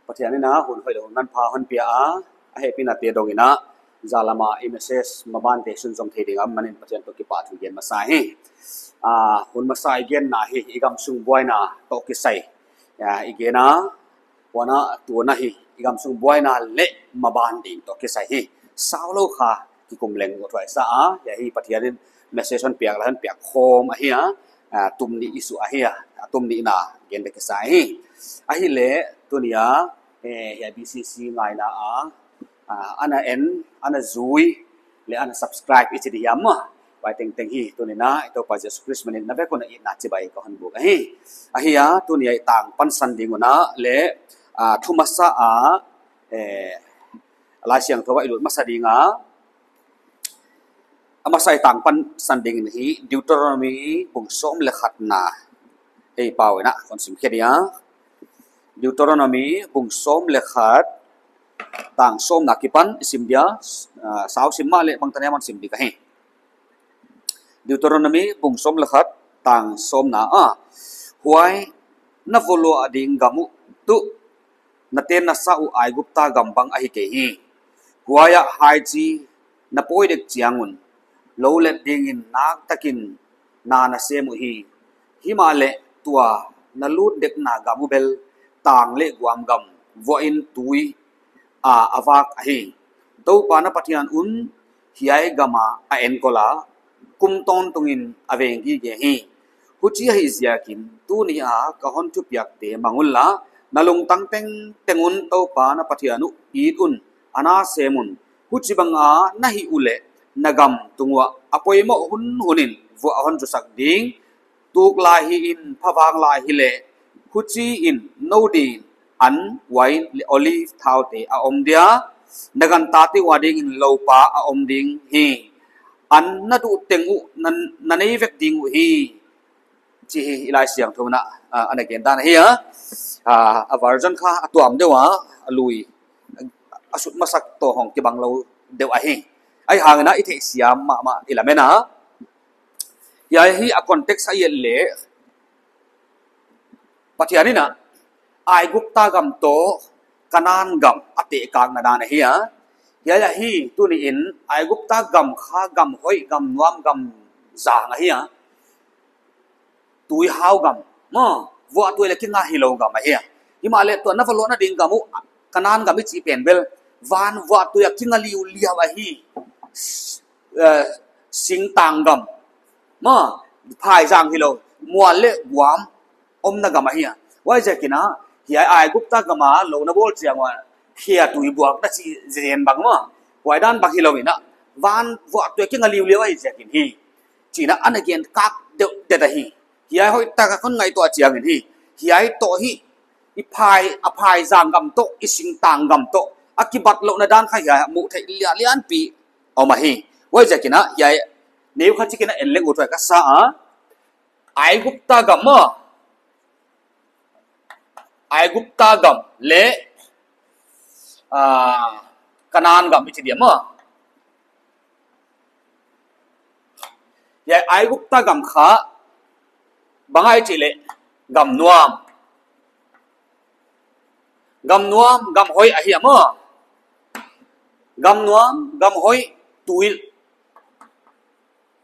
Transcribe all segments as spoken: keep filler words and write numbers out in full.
Pathian in a hun hoih leh hun manpha hon pia a, a hehpihna te dong in a, zalama i message maban te sunzom thei ding a om manin Pathian toh kipahthu gen masa hi. A, hun masa i genna hi, i gamsung buaina toh kisai. Ya, i gen a, huan a tuna hi, i gamsung buaina leh maban ding toh kisai hi. Saulou kha kikum leng uthuai sa a, ya hi Pathian in message hon piak leh hon piak khawm ahi a, a, tum nih issue ahi a, a tum nihna gen dek kisa hi. Ahihleh, tuni a, eh, hiai B C C ngaina a, a, ana en, ana zui, leh ana subscribe i chi di hiam maw. Huai tengteng hi, tuni a, i Toupa Jesu Khrist min in na vek un a itna chibai ka hon buk ahi. Ahi a, tuni a i tang pansan ding un a, leh, a, thu masa a, eh, Laisiangthou a i lut masa ding a, a masa i tang pansan ding in hi Deuteronomy bung sawm leh khatna. Ei pau in a kon sim khe dia. Deuteronomy bung sawm leh khat tang sawmna akipan i sim dia, ah, sau sim mahleh bangtan hiam hon sim di ka hi. Deuteronomy bung sawm leh khat tang sawmna a. Huai na vo luah ding gam uh tuh na tenna sa uh Aigupta gam bang ahi kei hi. Huai ah haichi na pawi dek chiang un, lou let ding in naktakin na na sem uhi. Himahleh tua na lut dekna gam uh bel tang leh guam gam, vuah in tui a a vak ahi. Toupa na Pathian un hiai gam ah a enkol a, kum tawntung in a veng gige hi. Huchi ahih ziakin tuni a ka hon thupiakte mang un la, na lungtang tengteng un Toupa na Pathian uh it un, a na sem un. Huchibang a na hih uleh na gam tung uah a poimoh hunhun in vuah hon zusak ding. Tuk lai hi in, pha vang lai hileh, huchiin nou din an, uain leh olive thaute a om dia, na gantate ua ding in loupa a om ding hi. An na duh teng uh na, na nei vek ding uhi, chi hi i Laisiangthou in a, ah, ana gen dan ahi a. Ah, a version kha a tuam deuh a, a lui, a sut masak toh hong kibang lou deuh ahi. Ahihhangin a i theihsiam mahmah i lamen a. Hiai hi a context a i et leh, Pathian in a, Aigupta gam toh Kanan gam a tehkakna dan ahi a. Hiai ahi, tuni in Aigupta gam kha gam hoih, gam nuam, gam zang ahi a. Tuihau gam, maw, vuahtui leh kinga hilou gam ahi a. Himahleh tua na vo luahna ding gam uh, Kanan gam i chih pen bel, van vuahtui a kinga liuliau ahi. Eh, singtang gam, maw, phaizang hilou, mual leh guam omna gam ahi a. Huaiziakin a, hiai Aigupta gam a lou na bawl chiang ua, khia tui buak na chih zen bang maw, huai dan bang hilou in a, van vuahtui a kinga liuliau ahih ziakin hi, chi in a ana gen kak deuh deuh ahi. Hiai hoihtak a kon ngaihtuah chiangin hi, hiai toh hi, i phai, a phaizang gam toh, i singtang gam toh a kibat louhna dan kha hiai a muh theih lian lianpi om ahi. Huaiziakin a, hiai neu khat chikin a en leng uthuai ka sa a. Aigupta gam maw, Aigupta gam leh, ah, Kanan gam i chi dia maw. Hiai Aigupta gam kha bang ahia chih leh gam nuam, gam nuam, gam hoih ahi a maw. Gam nuam, gam hoih, tui,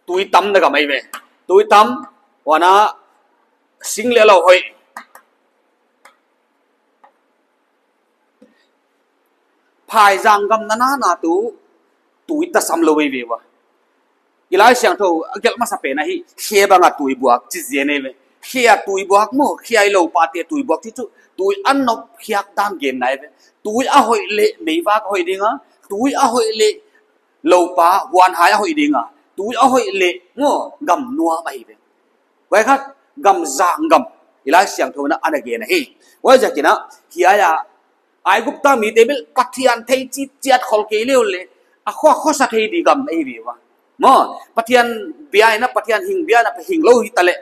tui tamna gam ahi ve. Tui tam, huan a sing leh lou hoih. Phaizang gam nana na tuh, tui tasam lou ahi ve ua. I Laisiangthou a gelh masa pen ahi, khe bang a tui buak chi zen ahi ve. Khe a tui buak maw, khe a i loupate tui buak chi chu, tui a nop khiak dan genna ahi ve. Tui a hoih leh meivak hoih ding a, tui a hoih leh loupa huanhai a hoih ding a, tui a hoih leh maw, gam nuam ahi ve. Huai kha gam zang gam, i Laisiangthou in a ana gen ahi. Huaiziakin a, hiai a Aigupta mite bel Pathian thei chitchiat khol kei leh uleh, a khosa thei di gam ahi ve ua. Maw, Pathian bia in a, Pathian hing bia in a, hing lou hitaleh,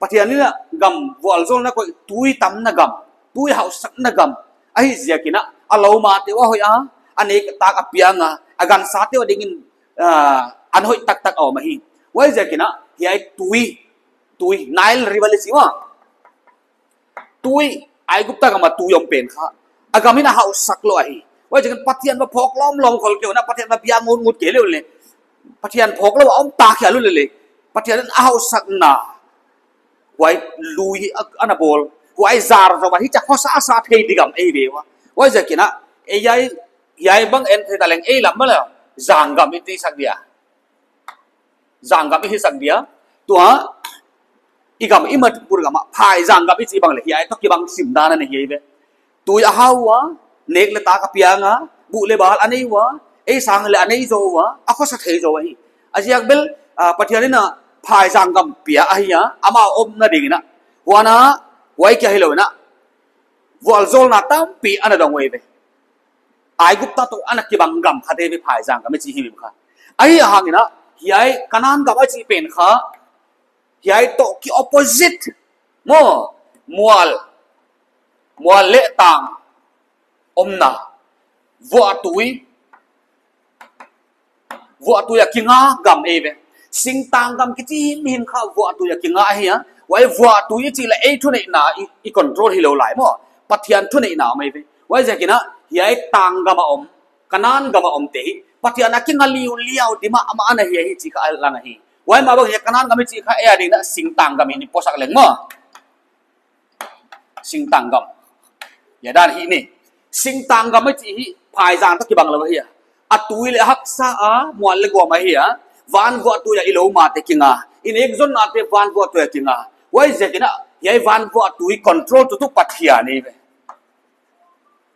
Pathian in a gam vualzawlna koih, tui tamna gam, tui hausakna gam ahih ziakin a, a loumate ua hoih a, a nektak a piang a, a gansate ua dingin, ah, an hoih taktak a om ahi. Huaiziakin a, hiai tui, tui, Nile River leh chi ua. Tui, Aigupta gam a tui om pen kha, a gam in a hausak lou ahi. Huaiziakin Pathian va phawk lawmlawm khol kei un a, Pathian va biak ngutngut kei leh uh leh, Pathian phawk lou a om ta khia lou leh leh, Pathian in a hausakna, huai lui a, ana bawl, huai zar zaw a hichia khosa a sa thei di gam ei ve ua. Huaiziakin a, ei hiai, hiai bang en thei ta leng ei lam mah leh, zanggam i chi sak dia. Zanggam i hi sak dia. Tua, i gam i Manipur gam ah, phaizanggam i chih bang leh hiai toh kibang sim dan ana hi ve. Tui a hau ua, nek leh tak a piang a, buh leh bal a nei ua, ei sang leh a nei zaw ua, a khosa thei zaw ahi. A ziak bel, ah, Pathian in a phaizanggam pia ahi a, ama omna ding in a. Huan a, huai kia hilou in a, vualzawlna tampi ana dong uh ve. Aigupta toh ana kibang gam khat ahi ve phaizanggam i chih himhim kha. Ahihhangin a, hiai Kanan gam a chih pen kha, hiai toh ki opposite maw, mual, mual leh tang omna, vuahtui, vuahtui a kinga gam ei ve. Singtang gam kichi himhim kha vuahtui a kinga ahi a. Huai vuahtui i chih leh ei thuneihna i, i control hilou lai maw. Pathian thuneihna om ei ve. Huaiziakin a, hiai tang gam a om, Kanan gam a omte hi Pathian a kinga liuliau di mahmah ana hi ahi chih kha a lang ahi. Huai mah bang hiai Kanan gam i chih kha ei adingin a singtang gam in i pawtsak leng maw. Singtang gam. Hiai dan hi ni. Singtang gam i chih hi phaizang toh kibang lou ahi a. A tui leh haksa a, mual leh guam ahi a. Van vuahtui a i lou mate kinga. I nek zonnate van vuahtui a kinga. Huaiziakin a, hiai van vuahtui control tutu Pathian ei ve.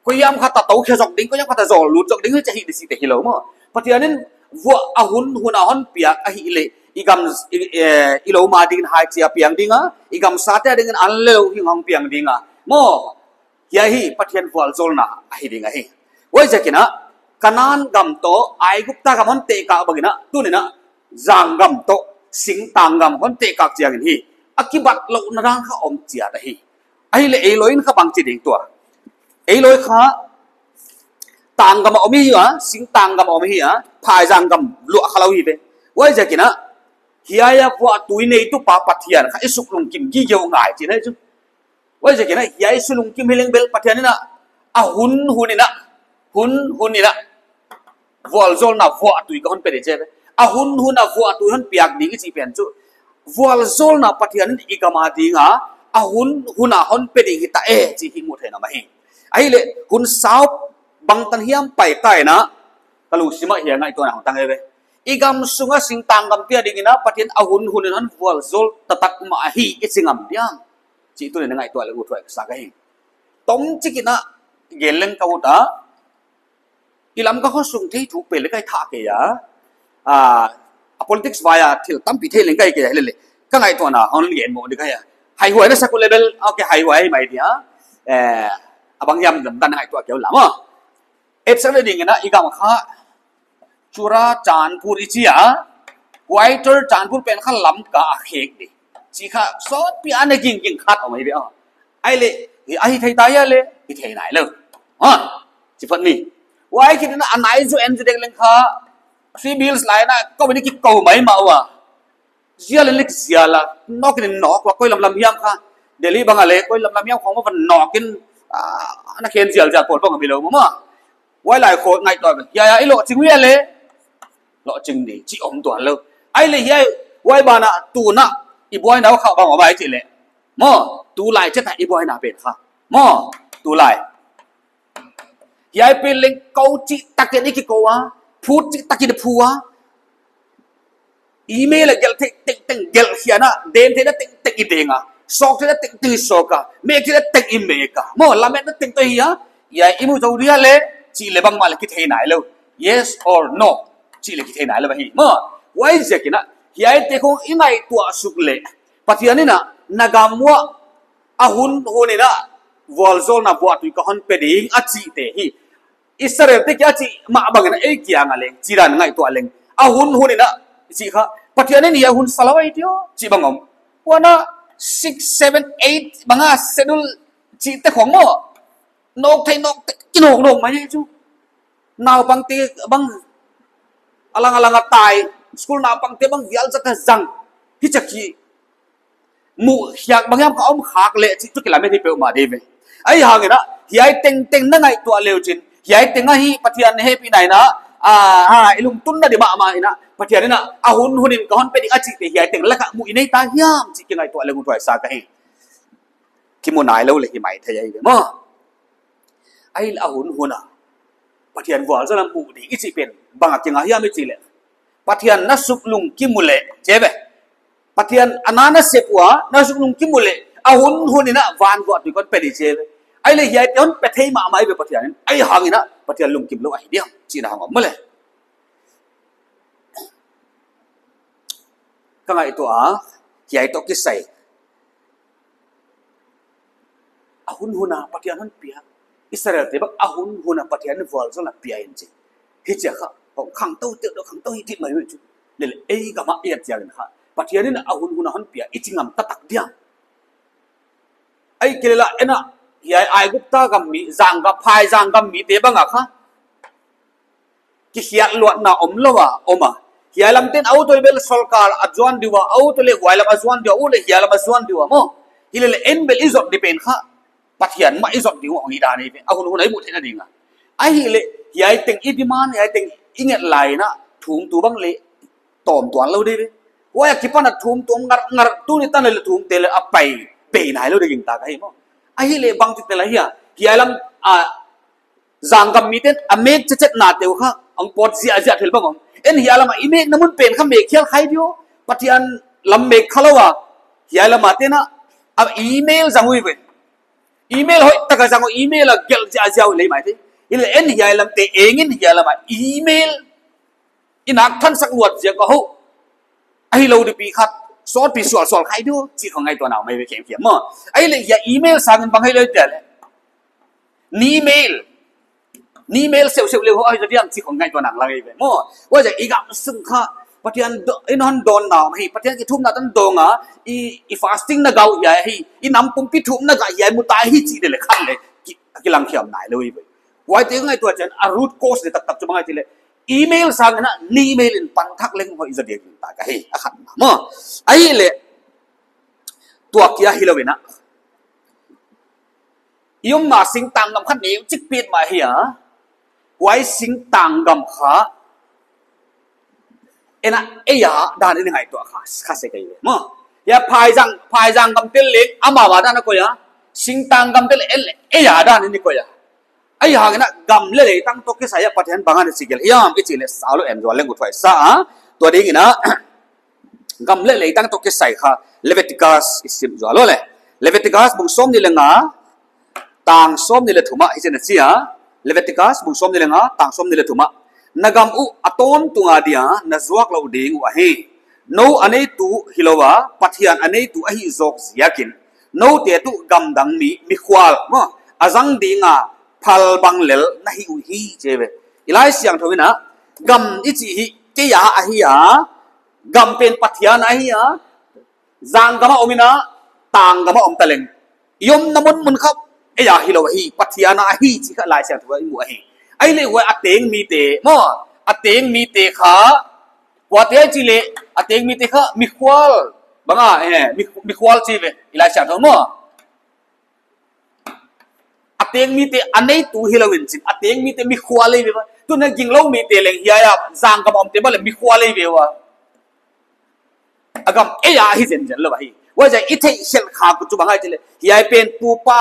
Koi hiam khat a tou khe zok ding, koi hiam khat a zawl lut zok ding, hichi hi di chihte hilou maw. Pathian in vuah a hun hun a hon piak ahihleh, i gam, i, eh, i lou ma dingin hai chia piang ding a, i gamsate adingin an leh lou hing hong piang ding a. Maw, hiai hi Pathian vualzawlna ahi ding ahi. Huaiziakin a, Kanan gam toh, Aigupta gam hon tehkak bangin a, tuni'n a, zanggam toh, singtang gam hon tehkak chiangin hi, a kibatlouhna dan kha om chiat ahi. Ahihleh ei loi in kha bangchi ding tua. Ei loi kha tang gam a om i hi a, singtang gam a om i hi a, phaizanggam luah kha lou hi ve. Huaiziakin a, hiai a vuahtui neitu pa Pathian kha i suk lungkim gige uh ngai chihna chu. Huaiziakin a, hiai suk lungkim hileng bel Pathian in a, a hun hun in a, hun hun in a, vualzawlna vuahtui ka hon pe ding chi ve. A hun hun a vuahtui hon piak ding i chih pen chu, vualzawlna Pathian in i gam ading a, a hun hun a hon pe ding hita e chih hi mu theihna mah hi. Ahihleh hun sau bangtan hiam pai ta in a, ka lungsim ah hiai ngaihtuahna hong tang ei ve. I gam sunga singtang gam pia dingin a Pathian a hun hun in hon vualzawl taktak mah ahi i chi ngam diam chih tuni'n ngaihtuah leng uthuai ka sa ka hi. Tomchik in a gen leng ka ut a, i Lamka khosung theih thu pen leh ka hi thei kei a. Ah, a politics vai a thil tampi thei leng ka hi kei a, hilele ka ngaihtuahna hon gen mo di ka hi a. Haihuai na sak uh leh bel, okay, haihuai mai dia. Eh, a bang hiam dan dan ngaihtuah kei ula maw. Example dingin a i gam kha Churachandpur i chi a, Whiter Chandpur pen kha Lamka a khek di. Chih kha sawtpi a na gingging khat om ei ve a. Ahihleh, hi ahi thei ta hia leh, hi thei nailou. Ha, chi phot ni. Huai khit in a nai zu en zu dek leng kha, Three Bills lai in a, kou in kikou maimah ua. Zial in leh zial a, nawk in nawk ua, koi lamlam hiam kha. Delhi bang a leh, koi lamlam hiam khong va nawk in, ah, ana khen zialzial pawl bang a mi lou maw. Huai lai khong ngaihtuah ve. Hiai a i lohching uh hia leh. Lohching di, chih om tuan lou. Ahihleh hiai, huai banah, tuna, i buaina uh kha bang om ai chih leh. Maw, tulai chet a i buaina pen kha. Maw, tulai. Hiai pen leng kou chih takin i kikou a, phut chih takin i phu a. Email a gelh theih tengteng gelh khia a, den theihna tengteng i deng a, sawk theihna tengteng i sawk a, mek theihna teng i mek a. Maw, lametna teng toh hi a, hiai i mu zou dia leh, chih leh bangmah leh kithei nailou. Yes or no, chih leh kithei nailou hi. Maw, huaiziakin a, hiaite khong i ngaihtuah suk leh, Pathian in a, na gam uah, a hun hun in a, vualzawlna vuahtui ka hon pe ding a chihte hi. Israelte kia chih mah bangin a ei kiang a leng, chih dan ngaihtuah leng. A hun hun in a, chih kha, Pathian in hiai hun sa lou ei diam, chih bang om. Huan a, six, seven, eight, bang a, schedule chihte khong maw. Nawk thei nawk thei, kinawk nawk mai chu. Naupangte bang, a lang a lang a tai, school naupangte bang vial zat a zang. Hichia ki, muh khiak bang hiam kha om khak leh chih chu kilamen hi peuhmah di ve. Ahihhangin a, hiai tengteng na ngaihtuah leu chin, hiai teng ahi Pathian hehpihna in a, a, ha, i lungtunna di mahmah in a, Pathian in a, a hunhun in ka hon pe ding a chihte hiai teng laka mu i nei ta hiam chih kingaihtuah leng uthuai sa ka hi. Kimu nailou leh hi maithei ahi ve maw. Ahihleh a hunhun a Pathian vualzawlna mu ding i chih pen bang a kinga hiam i chih leh, Pathian na suk lungkim uleh, chi ve. Pathian a na na sep ua, na suk lungkim uleh, a hunhun in a van vuah tui kon pe di, chi ve. Ahihleh hiaite hon pe thei mahmah ahi ve Pathian in, ahihhangin a Pathian lungkim lou ahi diam chihna hong om maw le. Ka ngaihtuah a, hiai toh kisai, a hunhun a Pathian hon pia. Israelte bang a hunhun a Pathian vualzawlna pia in chi. Hichia kha, hong khangtou te, hong khangtou hi ti mai mai chu. Lele ei gam a i et chiangin kha, Pathian in a hunhun a hon pia, i chi ngam taktak diam. Ahihkeileh en a, hiai Aigupta gam mi, zanggam, phaizang gam mite bang a kha, kikhiat luatna omlou a om a. Hiai lamte'n a u toh bel sorkar a zuan di ua, a u toh leh huai lam a zuan di ua, u leh hiai lam a zuan di ua maw. Hilele en bel i zot di pen kha, Pathian mah i zot di uh hong hi dan ahi ve. A hunhun a i muh theihna ding a. Ahihleh hiai teng i demand, hiai teng i nget lai in a, thumtu bang leh tawm tuan lou di ve. Huai akipan a thumtu om ngarngar, tuni tan leh thumte leh a pai, pai nailou di gingta ka hi maw. Ahihleh bangchi tel ahia, hiai lam a, zanggam mite'n a mek chetchetnate uh kha, hong pawt ziahziah thil bang om. En hiai lam a i mekna mun pen kha mek khial kha di uh. Pathian lam mek khalou a, hiai lam a te'n a, a email zang uh ve. Email hoihtak a zang uh, email a gelh ziahziah uh leh maithei. Hilele en hiai lamte eng in hiai lam a email i nak thansak luat ziak a ho. Ahilou di pi khat, sawtpi sualsual kha di uh, chih khong ngaihtuah nau mai ve khemkhem maw. Ahihleh hiai email sangin bang hilou dia leh, ni mail, ni mail seuseu leh ho ahi zaw diam chih khong ngaihtuah nang lang ahi ve maw. Huaiziak i gam sung kha, Pathian do-, in hon dawnna om hi, Pathian kithumna tan dawng a, i, i fasting na gah uh hiai hi, i nam pumpi thumna gah hiai mu ta hi chih di leh khan leh, ki, kilang khiam nailou hi ve. Huaite ngaihtuah chiangin a root cause di taktak chu bang ahi chih leh, email sangin a ni mail in pan thak leng hoih zaw di gingta ka hi, a khatna maw. Ahihleh, tua kia hilou in a, i omna singtang gam kha neuchik petmah hi a, huai singtang gam kha, en a, ei a dan in i ngaihtuah kha, kha sek ahi ve maw. Hiai phaizang, phaizang gam tel leh amau a dan a koih a, singtang gam tel leh ei a dan in i koih a. Ahihhangin a gam leh leitang toh kisai a Pathian bang a na chi gelh hiam i chih leh sau lou en zual leng uthuai sa a. Tua dingin a, gam leh leitang toh kisai kha Leviticus i sim zual lou le. Leviticus bung sawmnih leh nga, tang sawmnih leh thum ah hichi'n a chi a. Leviticus bung sawmnih leh nga, tang sawmnih leh thum ah, na gam uh a tawntung a dia na zuak lou ding uh ahi. Nou a neitu hilou a, Pathian a neitu ahih zawk ziakin, noute tuh gamdang mi, mikhual maw, a zang ding a phal bang lel na hi uhi, chi ve. I Laisiangthou in a, gam i chih hi kei a ahi a, gam pen Pathian ahi a, zanggam a om in a, tanggam a om taleng, i omna munmun kha ei a hilou ahi, Pathian a ahi chih kha Laisiangthou a i mu ahi. Ahihleh huai a teng mite maw, a teng mite kha, kuate chih leh, a teng mite kha mikhual, bang a, eh, mi, mikhual chi ve, i Laisiangthou maw. A teng mite a neitu hilou in chin, a teng mite mikhual ahi ve ua. Tun a ginglou mite leng hiai a zanggam a omte bang leh mikhual ahi ve ua. A gam ei a hi zenzen lou ahi. Huaiziak i theihkhelh khak uh chu bang ahi chih leh, hiai pen pupa,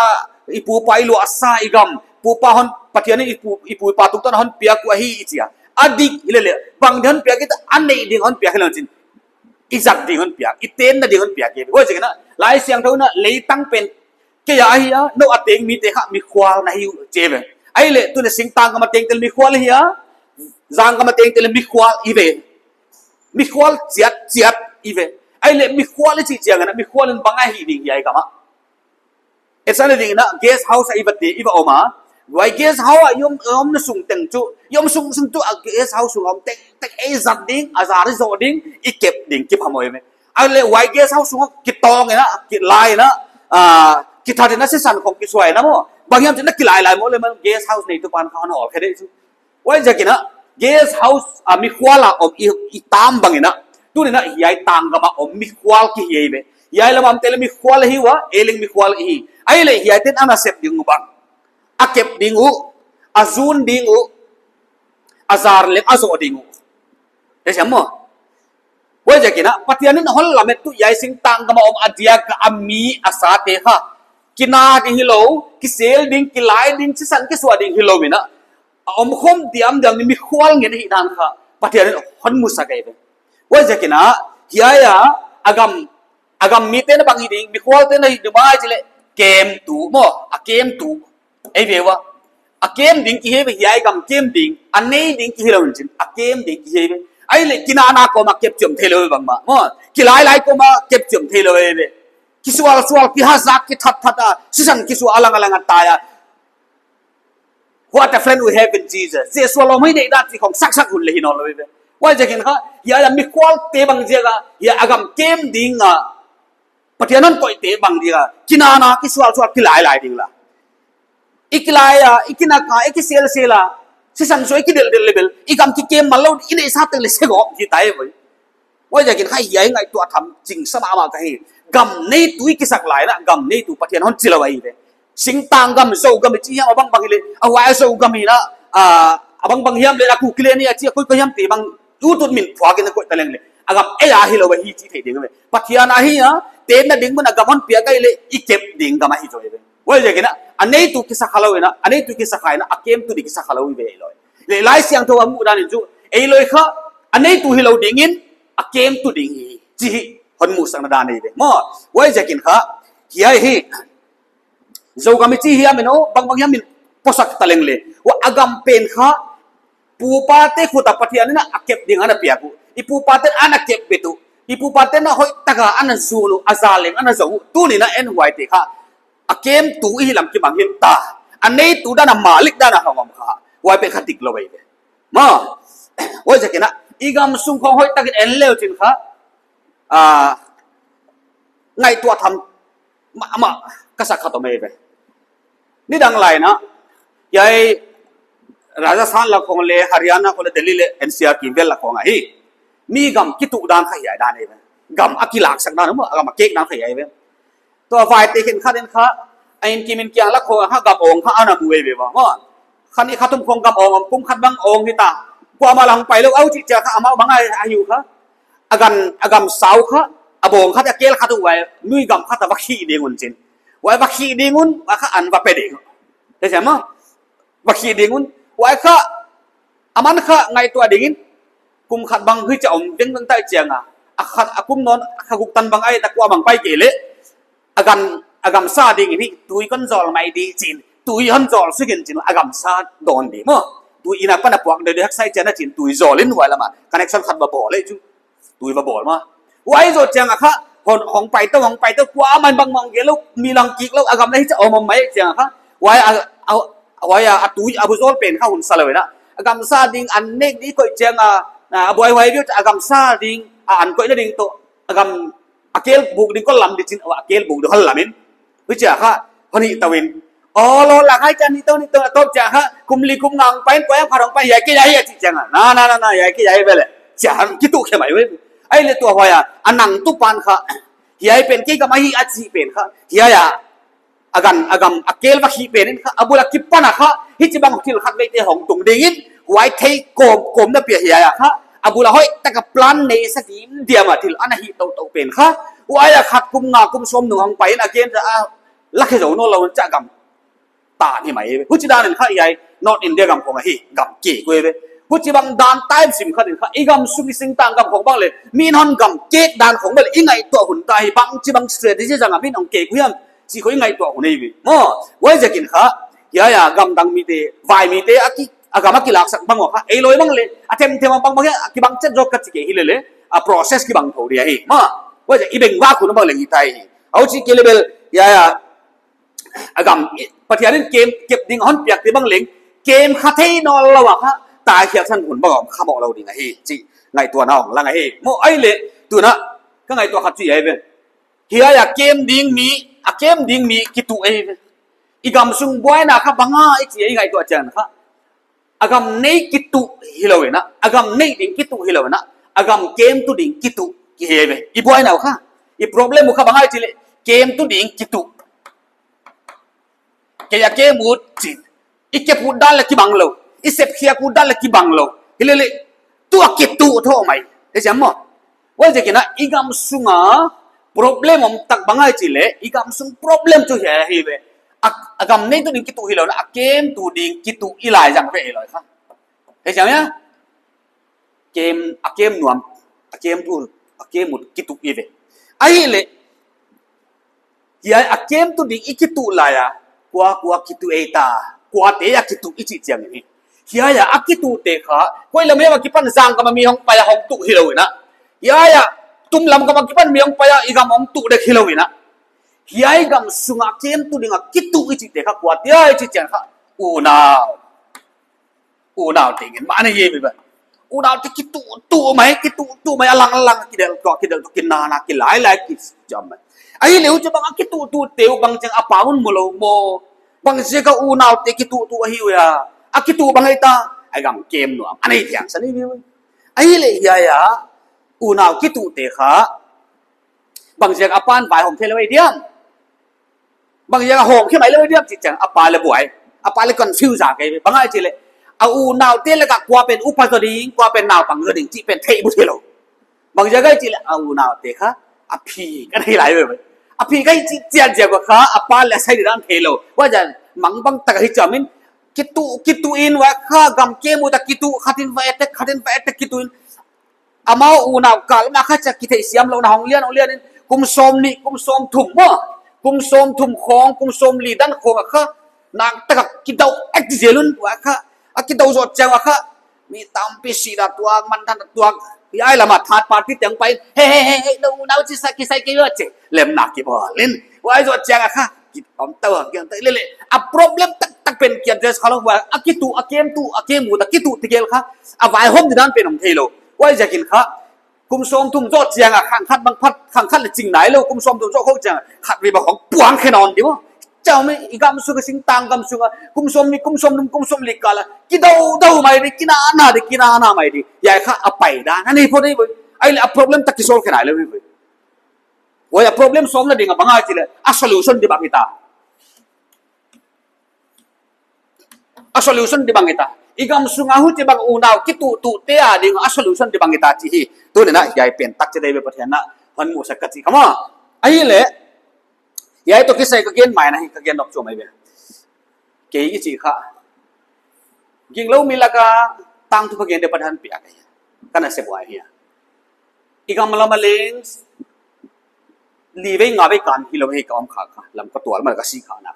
i pupa i luah sa i gam, pupa hon, Pathian in i pu, i pu i pa tung tan hon piak uh ahi i chi a. A dik hilele, bang di hon piak i ta, a neih ding hon piak hilou chin, i zat ding hon piak, i tenna ding hon piak. Huaiziakin a, Laisiangthou in a leitang pen kei a ahi a, nou a teng mite kha mikhual na hi uh, chi ve. Ahihleh tun a singtang gam a tengte leh mikhual ahi a, zanggam a tengte leh mikhual i ve. Mikhual chiatchiat i ve. Ahihleh mikhual i chih chiangin a, mikhual in bang a hih ding hiai gam ah. Etsakna dingin a guest house a i va te, i va om a. Huai guest house a i om, i omna sung teng chu, i om sung, sung chu a guest house sung a om tengteng ei zat ding, a zari zoh ding, i kep ding, kiphamawh ve. Ahihleh huai guest house sung a kitawng in a, kilai in a, ah, kithat in a sisan khong kisuai in a maw. Bang hiam chih na kilai lai maw leh maw guest house neitu pan kha hon hawl khe di chu. Huaiziakin a, guest house a mikhual a om i, i tam bangin a, tuni'n a hiai tanggam a om mikhual ki hi ve. Hiai lam a omte leh mikhual ahi ua, ei leng mikhual i hi. Ahihleh hiaite'n ana sep ding uh bang, a kep ding uh, a zun ding uh, a zar leng a zoh ding uh. Te siam maw. Huaiziakin a, Pathian in hon lamet tuh hiai singtang gam a om a diak a mi a sate kha, kina ding hilou, kisel ding, kilai ding, sisan kisuah ding hilou in a, a omkhawm diamdiam in mikhual ngen ahihdan kha Pathian in hon musak ahi ve. Huaiziakin a, hiai a, a gam, a gam mite'n a bang hi ding, mikhualte'n a hih ding uh bang ahia chih leh, kemtu maw, a kemtu. Ei ve ua. A kem ding ki hi ve, hiai gam kem ding, a nei ding ki hilou in chin, a kem ding ki hi ve. Ahihleh kinana kawm a kep chiam theilou ve bangmah. Maw, kilailai kawm a kep chiam theilou ve. Kisualsual, kihazak, kithatthat a, sisan kisuah alang alang a tai a. What a friend we have in Jesus. Jesu a lawm i neih dan chih khong saksak hun leh hi nawnlou ve. Huaiziakin kha, hiai a mikhualte bang ziak a, hiai a gam kem ding a, Pathian hon koihte bang dia, kinana kisualsual kilailai ding la. I kilai a, i kinak a, i kiselsel a, sisan suah i kideldel leh bel, i gam kikem man lou, i neihsa teng leh segawp hi tai ve. Huaiziakin kha hiai ngaihtuah tham ching sa mahmah ka hi. Gam neitu i kisak lai in a, gam neitu Pathian hon chilou ahi ve. Singtang gam, Zogam i chi hiam, a bangbang hileh, a huai Zogam in a, a, a bangbang hiam leh a Kuki leh ni a chi a koikoi hiam te bang, utut min phuak in a koih ta leng leh, a gam ei a hilou ahi chih theih ding ve. Pathian ahi a, tenna ding mun a gam hon piak ahihleh, i kep ding gam ahi zaw ve. Huaiziakin a, a neitu kisa khalou in a, a neitu kisa kha in a, a kemtu ding kisa khalou ve loi. Leh Laisiangthou a muhdan in chu, ei loi kha, a neitu hilou ding in, a kemtu ding hi, chih hon muhsakna dan ahi ve. Maw, huaiziakin kha, hiai hi, Zogam i chi hiam in aw, bangbang hiam in posak ta leng leh, ua a gam pen kha, pupate khut a Pathian in a kep ding ana piak uh. I pupate'n ana kep bet uh. I pupate'n a hoihtak a ana zun uh, a zar leng ana zoh uh. Tuni'n a en huaite kha, a kemtu i hi lam kibang hi ta. A neitu dan a, malik dan a hong om kha, huai pen kha diklou ahi ve. Maw, huaiziakin a, i gam sung khong hoihtak in en leu chin kha, a, ngaihtuah tham mahmah ka sak khat om ahi ve. Nidang lai in a, hiai Rajasthan lak khong leh, Haryana khong leh, Delhi leh, N C R kivel lak khong ahi. Mi gam kituh dan kha hiai dan ahi ve. Gam a kilaksak dan, a gam a kek dan kha hiai ve. Tua vaite khenkhat in kha, a inn kim inn kiang lak khong kha gam awng kha ana mu ahi ve ua. Maw, kha nih kha thum khong gam awng om, kum khat bang awng hita. Kuamah lah hong pailou, a huchi chia kha amau bang a, a hiu kha. A gan, a gamsa uh kha, a bawng khat, a kel khat uh huai, nui gam khat a va khih ding un chin. Huai va khih ding un, huai kha an va pe ding. Te siam maw? Va khih ding un. Huai kha, aman kha ngaihtuah ding in, kum khat bang huchia om vengveng ta chiang a, a khat, a kum nawn, a kha guk tan bang ahi ta, kuamah pai kei leh, a gan, a gamsa ding in hi, tui kon zawl mai di chin, tui hon zawl suk in chin, a gamsa dawn di maw. Tui inn a pan a puak deuhdeuh hak sai chiang a chin, tui zawl in huai lam a, connection khat va bawl leh chu. Tui va bawl maw. Huai zoh chiang a kha, hon, hong pai tou, hong pai tou, kuamah bangmah gelh lou, mi lang kik lou, a gam leh hichia om om mai chiang a kha. Huai a, a, huai a, a tui, a bu zawl pen kha hun sa lou in a. A gamsa ding an nek di koih chiang a, a buaihuai viau a gamsa ding, a an koihna ding toh, a gam, a kel buk ding kon lam di chin, a kel buk ding hon lam in. Huchia kha, hon hih tou in. Aw, lawm lah, hiai chiang ni tou, ni tou, a tawp chiang kha, kum li kum nga hong pai in, kuai a pha hong pai, hiai kei ahi a chih chiang a. Na, na, na, na, hiai kei ahi ve leh. Chia hon kituh khe mai ve. Ahihleh tua huai a, a nang tu pan kha, hiai pen kei gam ahi a chih pen kha, hiai a, a gan, a gam, a kel va khih pen in kha, a bul a kipan a kha, hichibang thil khatveite hong tung ding in, huai thei kawm, kawm na pia hiai a kha, a bul a hoihtak a plan nei sa dimdiam a thil ana hih toutou pen kha, huai a khat kum nga kum sawm nung hong pai in a gen a, la khe zou nawnlou un chia gam tan hi mai ve. Huchi dan in kha hiai North India gam khong ahi, gam kek uh ve. Huchibang dan tai sim khat in kha, i gam sung i singtang gam khong bang leh, mi'n hon gam kek dan khong bang leh, i ngaihtuah hun ta hi, bangchibang strategy zang a mi'n hong kek uh hiam, chih khong i ngaihtuah hun ahi ve. Maw, huaiziakin kha, hiai a gam dang mite, vai mite, a ki, a gam a kilaksak bang uh kha, ei loi bang leh, a themthem a bangbang hiam, a kibang chet zaw ka chi kei hi leh leh, a process kibang thou di ahi. Maw, huaiziak i bengvak hun bang leh hi tai hi. Huchi kei leh bel, hiai a, a gam, Pathian in kem, kep ding hon piak te bang leng, kem kha thei nawnlou a kha, tai khiak san hun bang om kha mawk lou ding ahi, chih ngaihtuahna hong lang ahi. Maw ahihleh, tuna, ka ngaihtuah khat chu hiai ve. Hiai a kem ding mi, a kem ding mi kituh ahi ve. I gam sung buaina kha bang a, i chi i ngaihtuah chiang kha. A gam nei kituh hilou in a, a gam nei ding kituh hilou in a, a gam kemtu ding kituh ki hi ve. I buaina uh kha, i problem uh kha bang ahi chih leh, kemtu ding kituh. Kei a kem ut chin. I kep ut dan leh kibang lou. I sep khiak ut dan leh kibang lou. Hilele, tua kituh thou mai. Hichi maw. Huaiziakin a, i gam sunga problem om tak bang ahia chih leh, i gam sung problem chu hiai ahi ve. A, a gam neitu ding kituh hilou in a, a kemtu ding kituh i lai zang ve hilou kha. Hichi maw. Kem, a kem nuam, a kemtu, a kem ut kituh i ve. Ahihleh, hiai a kemtu ding i kituh lai a, kua, kua kituh ei ta, kuate a kituh i chih chiang in. Hiai a kituhte kha, koi lam a kipan zang gam a mi hong pai a hong tuh hilou in a. Hiai a, tum lam gam a kipan mi hong pai a i gam hong tuh dek hilou in a. Hiai gam sunga kemtu ding a kituh i chihte kha, kuate i chih chiang kha, unau. Unau tengin, mah ana hi mi ba. Unaute kituhtuh mai, kituhtuh mai, a lang a lang, kidel tuak, kidel tuak, kinana, kilailai, kicham mai. Ahihleh huchibang a kituhtuhte uh bangchiang a pa un mu lou maw. Bangziak a unaute kituhtuh ahi ua. A kituh bang ei ta, a gam kem nuam. Ana hi thiang sa ni mi ua. Ahihleh hiai a, unau kituhte kha. Bangziak a pan vaihawm thei lou ei diam. Bangziak a hawm khe mai lou diam chih chiang a pa leh buai. A pa leh confuse a kei bang ahia chih leh. A unaute laka kua pen upa zaw ding, kua pen naupang zaw ding chih pen theih bu thei lou. Bangziak ahia chih leh a unaute kha a phi ka nei lai ve. A phi ka hi chih chiang ziak kha a pa leh a sai dan thei lou. Huaiziak mang bang tak hi chiang in kituh, kituh in huai kha gam kem ut a kituh khat in va et, khat in va et kituh in. Amau unau kal ma kha chia kitheihsiam louhna hong lian, hong lian in kum sawmnih, kum sawmthum maw. Kum sawmthum khong, kum sawmli dan khong a kha. Nak taka kidou ek zel un ua kha. A kidou zoh chiang a kha. Mi tampi sihna tuak, manthanna tuak. Hiai lam a third party teng pai. He, he, he, he, no, no, chi sa, kisai ke yo che. Lemna kibawl in. Huai zoh chiang a kha. Ki om tau, ki om tau. Lele. A problem taktak pen ki address kha lou. Huai a kituh, a kemtu, a kem ut a kituh tegel kha. A vaihawm di dan pen om thei lou. Huaiziakin kha. Kum sawmthum zoh chiang a khang khat bang phat, khang khat leh ching nai lou, kum sawmthum zoh khong chiang a, khatvei bang hong puang khe nawn di maw. Chau mi, i gam sunga singtang gam sunga, kum sawmnih, kum sawmthum, kum sawmli kal a, kidoudou mai di, kinana di, kinana mai di. Hiai kha a pai dan, ana hi phot di boi. Ahihleh a problem tak kisolve khe nai lou boi. Huai a problem solve na ding a bang ahia chih leh, a solution di bang hita. A solution di bang hita. I gam sunga huchibang unau kituhtuhte a ding a solution di bang hita chih hi. Tuni'n a hiai pen tak chi dei ve Pathian in a hon musak ka chi kha maw. Ahihleh, hiai toh kisai ka gen mai na hi ka gen nop chu mai ve. Kei i chih kha. Ginglou mi laka tangthu pha gen di Pathian piak ahi. Ka na sep huai hi. I gam lam a leng li vei nga vei kan hilou hi ka om kha kha, lam ka tual ma ka si kha na.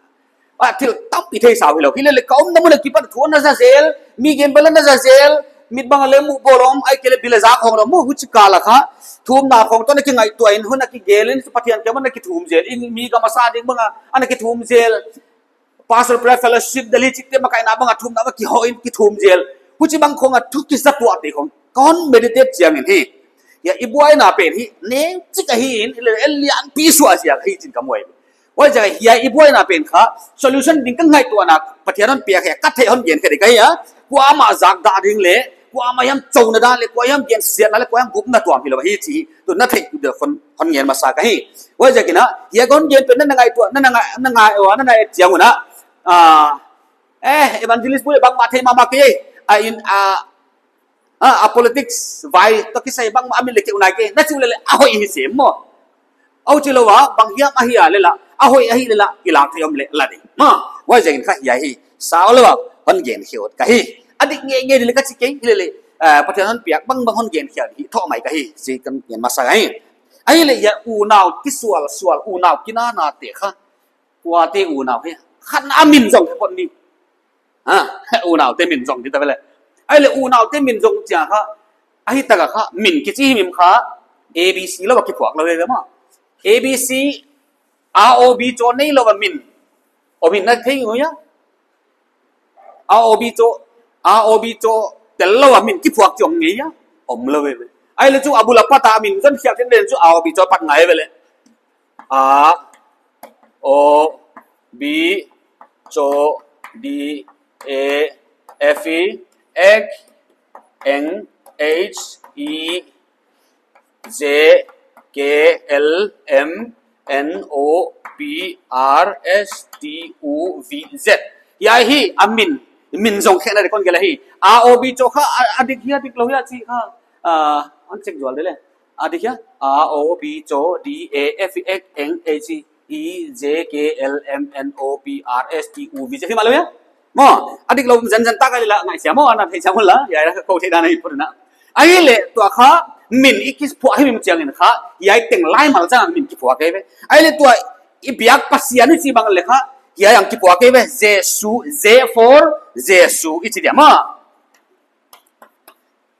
A thil tampi thei sau hilou, hilele ka omna mun a kipan thu na za zel, mi gen bel na za zel, mit bang leh mu bawl om, ahihkeileh bil a zak hong lou, mu huchi kal a kha, thumna khong toh na kingaihtuah in, hun a kigel in, Pathian kiang a na kithum zel, in mi gam a sa ding bang a, ana kithum zel. Pastor Prayer Fellowship Delhi chihte makaihna bang a thumna bang kihoh in kithum zel. Huchibang khong a thu kisa tuahte khong. Kon meditate chiang in hi. Hiai i buaina pen hi. Neng chik ahi in, i le el lian pi suah ziak hi chin ka muai. Huaiziak hiai i buaina pen kha. Solution ding ka ngaihtuahna Pathian hon piak hi. Ka theih hon gen khe di ka hi a. Kuamah zak dah ding leh. Kuamah hiam chouna dan leh. Kua hiam gensiatna leh. Kua hiam gupna tuam hilou hi chi. Tu na theih tu de hon, hon ngen masa ka hi. Huaiziakin a, hiai kon gen pen na na ngaihtuah, na na ngai, na ngai, oh, na na et chiang un a. Ah, eh, evangelist bul bangmah thei mahmah kei. Ah, in, ah, ah, a politics vai toh kisai bangmah a min leh keu nai kei. Na chi uleh leh, a hoih hi sem maw. Huchi lou a, bang hiam ahi a leh la, a hoih ahi leh la, i lak thei om leh la di. Maw, huaiziakin kha hiai hi. Sau lou a, hon gen khe ut ka hi. A dik ngeingei di leh ka chi kei, hilele, eh, Pathian hon piak bangbang hon gen khe ut hi, thou mai ka hi. Chi kan gen masa ka hi. Ahihleh hiai unau kisualsual, unau kinanate kha. Kuate unau hi. Khat a min zong hi phot ni. Ha, unaute min zong di ta ve leh. Ahihleh unaute min zong chiang kha. Ahi taka kha, min kichi himhim kha. A B C lou a kiphuak lou ve maw. A B C, R O B cho neilou a min. O min na thei ngui a. R O B cho, R O B cho, tel lou a min kiphuak chiang ngei a. Om lou ve. Ahihleh chu a bul a pat a min zon khiak den chu R O B cho pat ngai ve leh. A, O, B, cho, D, A, F, E, X, N, H, E, J, K, L, M, N, O, P, P R S T U V Z. Hiai hi a min, min zong khe na de kon gel hi. R O B cho kha a, a dik hia, dik lou hia chih kha. Ah, hon check zual de le. A dik hia. R O B cho, D A F X N H E J K L M N O P R S T U V Z. Hi mahlou hia. Maw, a dik lou zenzen tak a leh la ngaihsiam maw, ana theisiam la, hiai la ko theih dan a hi put na. Ahihleh tua kha min i kiphuah hi mi chiangin kha, hiai teng laimal chiang min kiphuak ahi ve. Ahihleh tua i biak Pasian i chih bang leh kha, hiai ah kiphuak ahi ve, Jesu, J for Jesu i chi dia maw.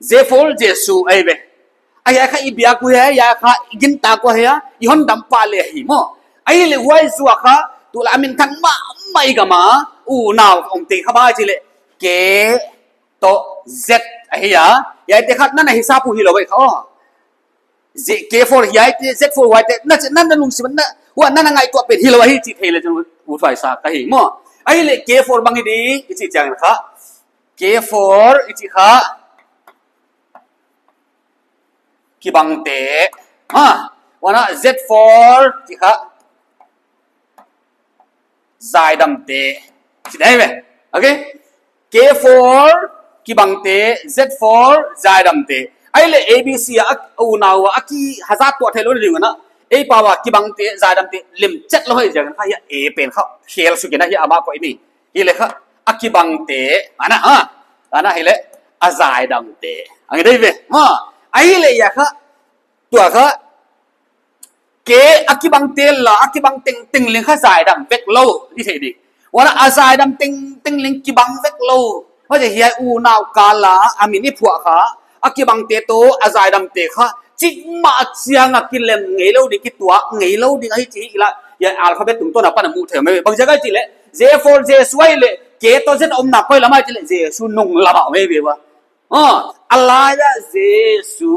J for Jesu ahi ve. Ahi a kha i biak uh hia, hiai kha i gintak uh hia, i hondampa leh hi maw. Ahihleh huai zoh kha, tulai a minthang mahmah i gam a, unau omte kha bang chi leh, K toh Z ahi a. Hiaite kha nana hisap uh hilou ve kha aw. Z, K for hiaite, Z for huaite, na, na, na lungsim na, huai nana ngaihtuah pen hilou hi chih theih leh chun uthuai sa ka hi maw. Ahihleh K for bang hi di, i chih chiangin kha. K for i chih kha kibangte. Ha, huan a Z for i chih kha zaidamte. Chi dai ve. Okay? K for kibangte, Z for zaidamte. Ahihleh A B C a, a unau a, a kihazat tuah theilou ding uh ana. Ei pau a kibangte, zaidamte, limchet lou hi ziak kha hiai A pen kha khel suk in a hiai amah koih mi. Hileh kha, a kibangte, ana, ha? Ana hileh, a zaidamte. Ang dei ve, ha? Ahihleh hiai kha, tua kha, K a kibangte la, a kibang tengteng leng kha zaidam vek lou, i thei di. Huan a zaidam tengteng leng kibang vek lou. Huaiziak hiai unau kal a, a min i phuah kha, a kibangte toh, a zaidamte kha, chik mah chiang a kilem ngeilou ding, kituak ngeilou ding ahi chih la, hiai alphabet tungtawn apan a mu thei mai. Bangziak a chih leh, J for Jesu ahihleh, K toh Z omna koi lam a chih leh, Jesu nunglam a om ahi ve ua. Oh, a lai a Jesu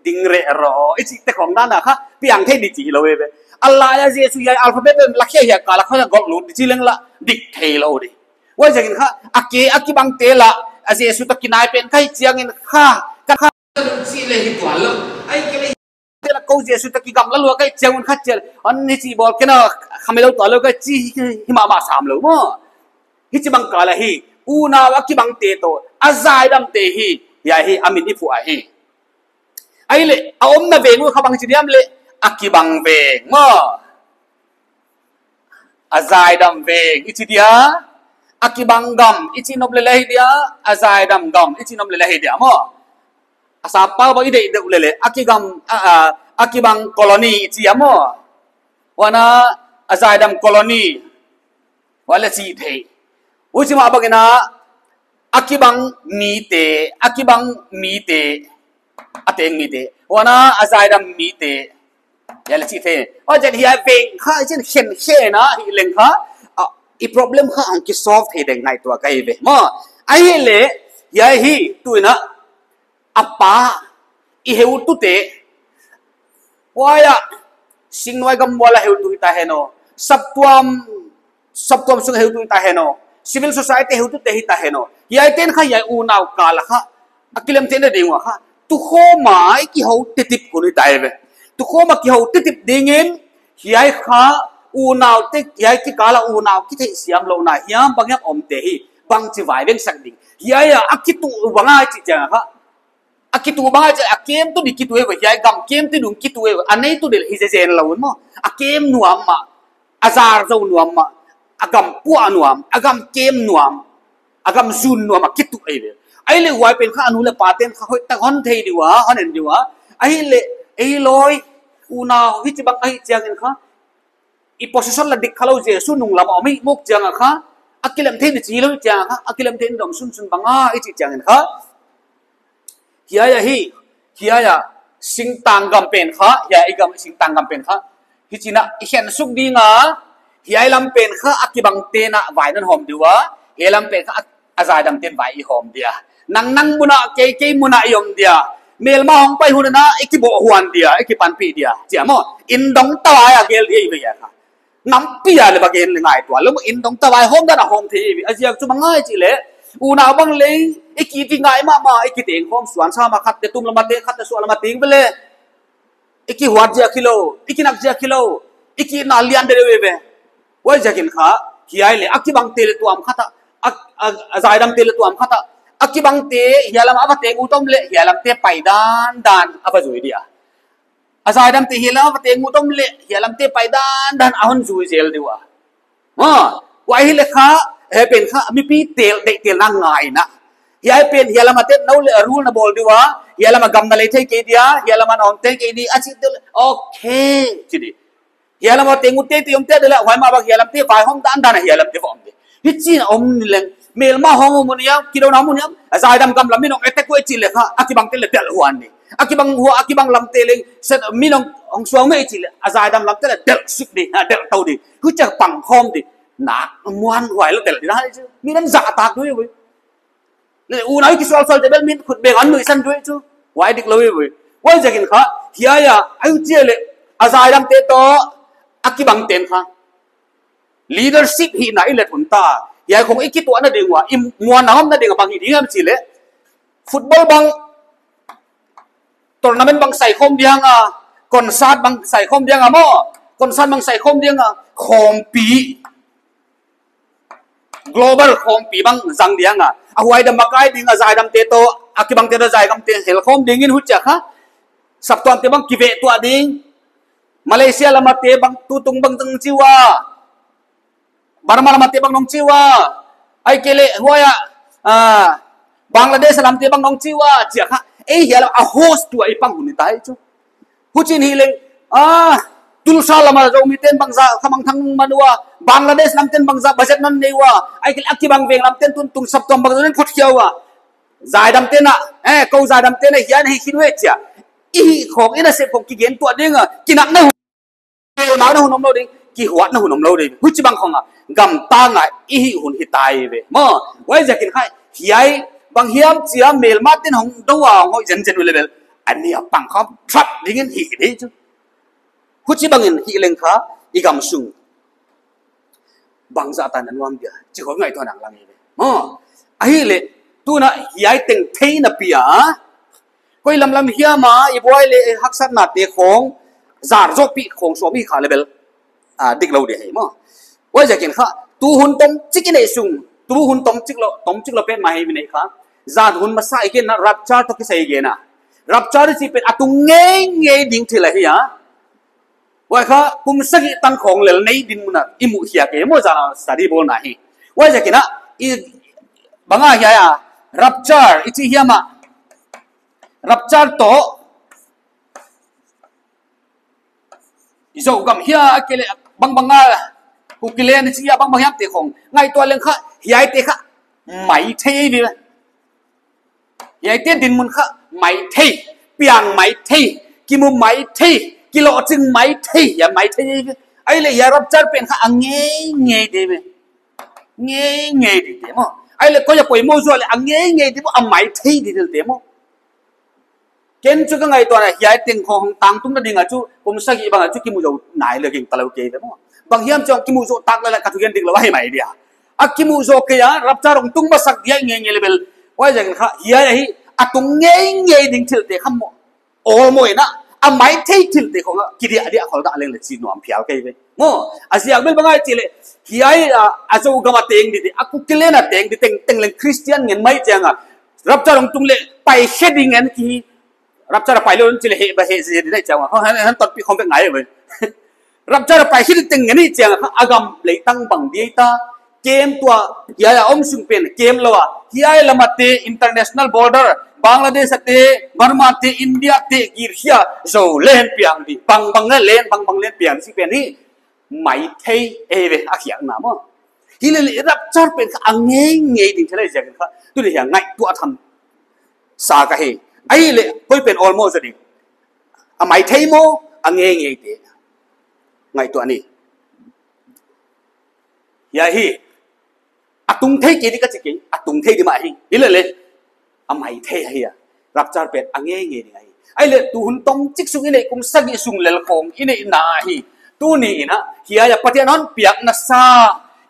ding reh ro, i chihte khong dan a kha, piang thei di chih lou ve. A lai a Jesu hiai alphabet la khe hiai kal a kha gol lut di chih leng la, dik theilou di. Huaiziakin kha, a K a kibangte la, a Jesu toh kinai pen ka hi chiangin kha, ka kha, chi leh hi tuan lou. Ahihkeileh te la ko Jesu toh kigamla lua ka hi chiangin kha chial. Hon hichi bawl kei na, kha mai lou tuan lou ka chi hi, hi mahmah sam lou maw. Hichibang kal ahi, unau a kibangte toh, a zaidamte hi, hiai hi, a min i phuah hi. Ahihleh, a omna veng uh kha bang chi diam leh, a kibang veng maw. A zaidam veng, i chi dia, a kibang gam, i chi nop leh leh hi dia, a zaidam gam, i chi nop leh leh hi dia maw. A sappau bang i deih deuh leh leh, a kigam, a, a, a kibang colony i chi a maw. Huan a, a zaidam colony. Huai leh chih thei. Huchi mah bangin a, a kibang mite, a kibang mite, a teng mite. Huan a, a zaidam mite. Hiai leh chih thei. Huaiziak hiai veng kha, i chin khen khen a, hi leng kha, a, i problem kha hong kisolve thei ding ngaihtuah ka hi ve. Maw, ahihleh, hiai hi, tuin a, a pa, i heutute, huai a, singnuai gam mual a heutu hita hen aw, saptuam, saptuam sung heutu hita hen aw, civil society heutute hita hen aw. Hiaite'n kha hiai unau kal a kha, a kilem theihna ding ua kha. Tukhawm a i kihou titip uh ni ta ve. Tukhawm a kihou titip dingin, hiai kha unaute, hiai kikal a unau kitheihsiam louhna hiam bang hiam omte hi, bangchi vaivengsak ding. Hiai a, a kituh bang a chih chiang kha. A kituh bang a chih, a kemtu di kituh e ve, hiai gam kemtu ding kituh e ve, a neitu di hi zezen lou maw. A kem nuam mah, a zar zou nuam mah, a gam puah nuam, a gam kem nuam, a gam zun nuam a kituh e ve. Ahihleh huai pen kha a nu leh pate'n kha hoihtak hon thei di ua, hon en di ua. Ahihleh, ei lawi, unau, hichibang ahi chiangin kha, i position la dik kha lou Jesu nunglam a om i muk chiang a kha, a kilem thei di chi lou chiang a kha, a kilem thei di dom sunsun bang a, i chih chiangin kha. Hiai ahi, hiai a, singtang gam pen kha, hiai i gam singtang gam pen kha. Hichi'n a, i khen suk ding a, hiai lam pen kha, a kibangte'n a, vai non hawm di ua, hiai lam pen kha, a, a zaidamte'n vai i hawm dia. Nang nang mun a, kei kei mun a i om dia. Melma hong pai hun a, i kiboh huan dia, i kipanpih dia. Chi a maw, indong tawai a gel dia i ve a kha. Nampi a leh bang gen leh ngaihtuah lou, indong tawai hawm dan a hawm thei ve, a ziak chu bang a chih leh. Unau bang leng, i kiti ngai mahmah, i kiteng khawm suan sa mah khat te tum lam a teng, khat te suan lam a teng ve leh. I kihuat ziak hilou, i kinak ziak hilou. I kihna lian deuh ve. Huaiziakin kha, hiai leh, a kibangte leh tuam khat a, a, a, a zaidamte leh tuam khat a, a kibangte, hiai lam a va teng ut om leh, hiai lamte pai dandan a va zui dia. A zaidamte hiai lam a va teng ut om leh, hiai lamte pai dandan a hon zui zel di ua. Ha, huai hi leh kha, he pen kha, mipi tel, deihtelna ngaina. Hiai pen, hiai lam a tet nou leh a rule na bawl di ua, hiai lam a gam na lei thei kei dia, hiai lam a na om thei kei di, a chih tel, okay, chi di. Hiai lam a teng ut teitei om te di leh, huai mah bang hiai lamte vaihawm dandan a hiai lamte va om di. Hichi'n a om ni leng, melma hong om ni a, kidouna om ni a, a zaidam gam lam min hong attack uh chih leh kha, a kibangte leh delh huan di. A kibang hua, a kibang lamte leng, set min hong, hong suang mai chih leh, a zaidam lamte leh delh suk di, a delh tou di. Huchia pang khawm di. Na, muan huai lou delh di na hi chu. Mi lam zahtak di ui. Leh unau kisualsual te bel min khut beng an nuihsan di chu. Huai dik lou ui. Huaiziakin kha, hiai a, a huchi leh, a zaidamte toh, a kibangte'n kha. Leadership hihna i let hun ta. Hiai khong i kituahna ding ua, i muanna omna ding a bang hi ding hiam chih leh. Football bang, tournament bang sai khawm diang a, concert bang sai khawm diang a maw, concert bang sai khawm diang a, khawmpi, global khawmpi bang zang diang a, a huai dam makai ding a zaidamte toh, a kibangte toh zaidamte hel khawm dingin huchia kha, saptuamte bang kiveh tuah ding, Malaysia lam a te bang tutung bang zang chi ua, Burma lam a te bang nong chi ua, ahihkeileh huai a, ah, Bangladesh lam te bang nong chi ua, chia kha, ei hiai lam a host tuah i pang hun i ta hi chu. Huchi'n hi leng, ah, Tulsa lam a Zomi te'n bangzah khamang thang man ua, Bangladesh lam te'n bangzah budget non nei ua, ahihkeileh a kibang veng lam te'n tutung saptuam bangzah non phot khia ua. Zaidamte'n a, eh, kou zaidamte'n a hiai hi khin ve chia. I hih khong, i nasep khong kigen tuah ding a, kinakna hun melmana hun om lou ding, kihuatna hun om lou ding. Huchibang khong a, gamtang a i hih hun hi ta ve. Maw, huaiziakin kha, hiai, bang hiam chia melmate'n hong dou a hong hoih zenzen uleh bel. A ni a pang khawm, trap dingin hih di chu. Huchibangin hih leng kha, i gamsung. Bangzah tan a nuam dia, chih khong ngaihtuah nang lang hi ve. Maw, ahihleh, tuna hiai teng theihna pi a, koi lamlam hiam a, i buai leh haksatnate khong, zar zoh pi khong suam i kha leh bel, ah, dik lou di hi maw. Huaiziakin kha, tu hun tomchik i neih sung, tu hun tomchik lou, tomchik lou pen mah hi i neih kha. Zan hun masa i gen a, rapture toh kisai i gen a. Rapture i chih pen a tung ngeingei ding thil ahi a. Huai kha, kum sagih tan khong lel nei dinmun a, i muh hiak e maw zan a study bawlna hi. Huaiziakin a, i bang a hiai a, rapture, i chih hiam a, rapture toh, i Zogam hiam ahihkeileh bangbang a, Kukiland i chih a bangbang hiam te khong. Ngaihtuah leng kha, hiaite kha, maithei ve. Hiaite dinmun kha, maithei, piang maithei, kimu maithei, kilohching maithei, hiai maithei ve. Ahihleh hiai rapture pen kha, a ngeingei di ve. Ngeingei di te maw. Ahihleh koi a poimoh zaw leh, a ngeingei di maw, a maithei di te maw. Ken chu ka ngaihtuahna hiai teng khong hong tangtungna ding a chu, kum sagih bang a chu kimu zou nai lou ging ta lou kei ve maw. Bang hiam chong kimu zou tak leh ka thugen dik lou ahi mai dia. A kimu zou kei a, rapture hong tung masak dia ngeingei leh bel. Huaiziakin kha, hiai ahi, a tung ngeingei ding thil te kha maw. Awlmohna, a maithei thil te khong a, kidiah diah khol dah leng leh chi nuam phial kei ve. Maw, a ziak bel bang ahia chih leh, hiai a, a Zogam a teng di te, a Kukiland a teng di teng, teng leng Christian ngen mai chiang a, rapture hong tung leh, pai khe ding ngen ki, rapture a pai lou chih leh heh ba heh zi di nai chiang a, han, han tot pi khong ka ngai ve. Rapture a pai khe di teng ngen i chiang a, a gam lei tang bang di ta, kem tua, hiai a om sung pen, kem lou a, hiai lam a te international border, Bangladesh a te, Burma te, India te, gir hia, Zoland piang di, bangbang leh land, bangbang land piang di pen hi, maithei e ve a khiakna maw. Hilele rapture pen kha a ngeingei ding thil ahi ziakin kha, tuni hiai ngaihtuah tham sa ka hi. Ahihleh, koi pen awlmoh zaw ding. A maithei maw, a ngeingei te. Ngaihtuah ni. Hiai hi, a tung thei kei di ka chi kei, a tung thei di mah hi. Hilele, a maithei ahi a. Rapture pen a ngeingei ding ahi. Ahihleh tu hun tomchik sung i neih kum sagih sung lel khong i neihna hi. Tuni in a, hiai a Pathian hon piakna sa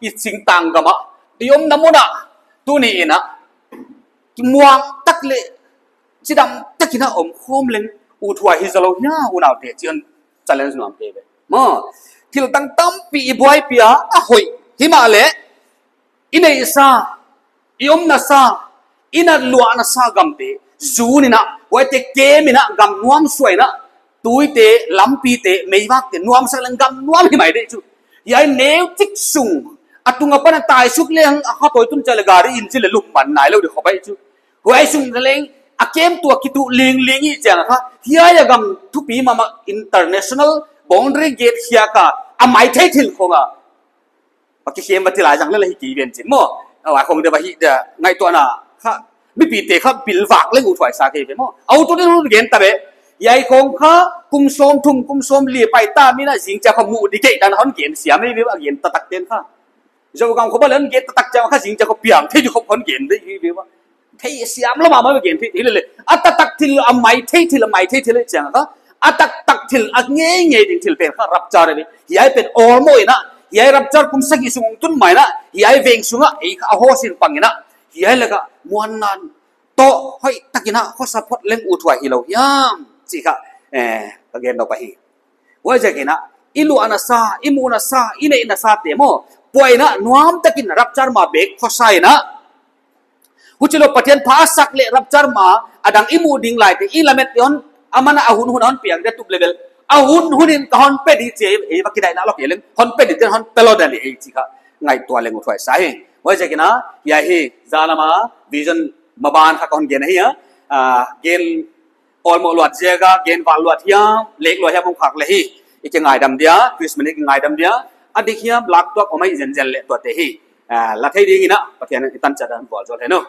i singtang gam a, i omna mun a, tuni in a, kimuang tak leh, chidam takin a om khawm leng, uthuai hi zaw lou hia, unaute, chih hon challenge nuam kei ve. Maw, thil dang tampi i buaipih a, a hoih. Himahleh, i neihsa, i omnasa, i na luahnasa gamte zun in a, huaite kem in a, gam nuam suah in a, tuite, lampite, meivakte nuamsak leng gam nuam hi mai ding chu. Hiai neu chik sung, a tung apan a taisuk leng a khatoi tun chiang leh gari engine leh lum man nailou di khop ahi chu. Huai sung leng a kem tuak kitu lingling i chiang kha, hiai a gam thupi mahmah international boundary gate hiai kha a maithei thil khong a, a kikhem va thil a zang leh hi kei ven chin maw. A huai khong deuh va hi deuh ngaihtuahna kha, mipite kha bil vak leng uthuai sa kei ve maw. Auto din hon gen ta ve. Hiai khong kha kum sawmthum, kum sawmli pai ta mi in a zingchiang kha muh di kei dan hon gen siam ei ve, a gen taktak ten kha. Zogam khop a leng gen taktak chiang kha zingchiang kha piang thei di khop hon gen ding hi ve maw. Thei siam lou mahmah ve gen thei, hilele. A taktak thil, a maithei thil, a maithei thil chiang kha, a taktak thil, a ngeingei ding thil pen kha rapture ve. Hiai pen awlmoh in a, hiai rapture kum sagih sung tun mai in a, hiai veng sung a, ei kha a hoih sin pang in a, hiai lak a muanna toh hoihtak in a khosa phot leng uthuai hilou hiam chih kha, eh, ka gen nop ahi. Huaiziakin a, i luahnasa, i muhnasa, i neihna sate maw, puai in a nuamtak in rapture ma bek khosa in a, huchilou Pathian pha a sak leh rapture ma a dang i muh ding laite i lamet te hon, aman a hun hun a hon piak ding a tup level, a hun hun in ka hon pe di chi, ei va kidaihna lou kei leng hon pe di, ten hon pe lou dan ei chih kha ngaihtuah leng uthuai sa hi. Huaiziakin a, hiai hi zan a ma vision maban kha ka hon gen ahi a, ah, gen awlmoh luat ziak a gen val luat hiam, lek luat hiam om khak leh hi, i kingaidam dia, Christmas i kingaidam dia, a dik hiam lak tuak om ahi zenzen leh tuate hi, ah, la thei ding in a Pathian in i tanchat a hon vualzawl hen aw.